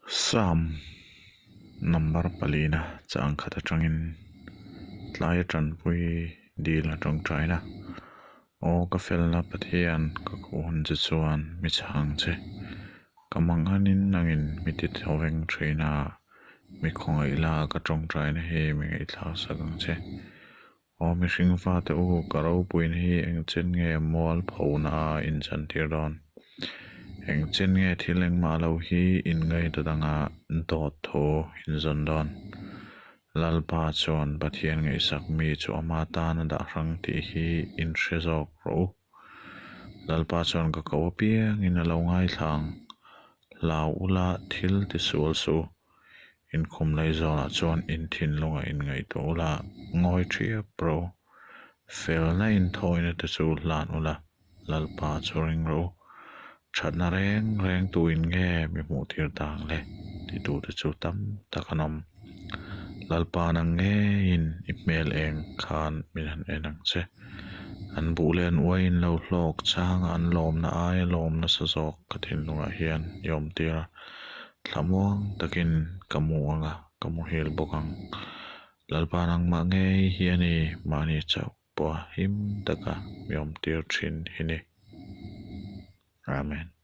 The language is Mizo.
Psalm number palina chang khat atangin tlai tanpui dil a tawngtaina aw ka felna Pathian ka khuh hun che chuan mi chhang che ka manganin nangin mi ti thoveng thin a mi khawngaih la ka tawngtaina hi mi ngaihthlak sak ang che. Aw mihring fate u, ka ropuina hi eng chen nge mualphona a inchantir dawn? Eng chen nge thil engmah lo hi inngaihna danga dawt thu inzawn dawn? Lalpa chuan Pathian ngaihsak mi chu ama tan a dah hrang tih hi inhre zawk rawh u. Lalpa chuan ka ko apiangin a lo ngaithla ang. Hlau ula thil tisual suh u. Inkhum lei zawnah chuan in thinlunga inngaihtuah ula, ngawi thiap rawh u. Felna inthawina te chu hlan ula, Lalpa chu ring rawh u. Thatna reng reng tuin nge mi hmuh tir ta ang le? titute chu tam tak an awm. Lalpa nang ngeiin i hmel eng khan min han en ang che. An buh leh an uaiin lo hlawk changa an lawmna aia lawm nasa zawk ka thinlungah hian i awm tir a. Thlamuang takin ka mu ang a, ka muhil bawk ang. Lalpa nangmah ngei hi a ni, mahni chauh pawha him taka mi awmtir thin hi ni. Amen.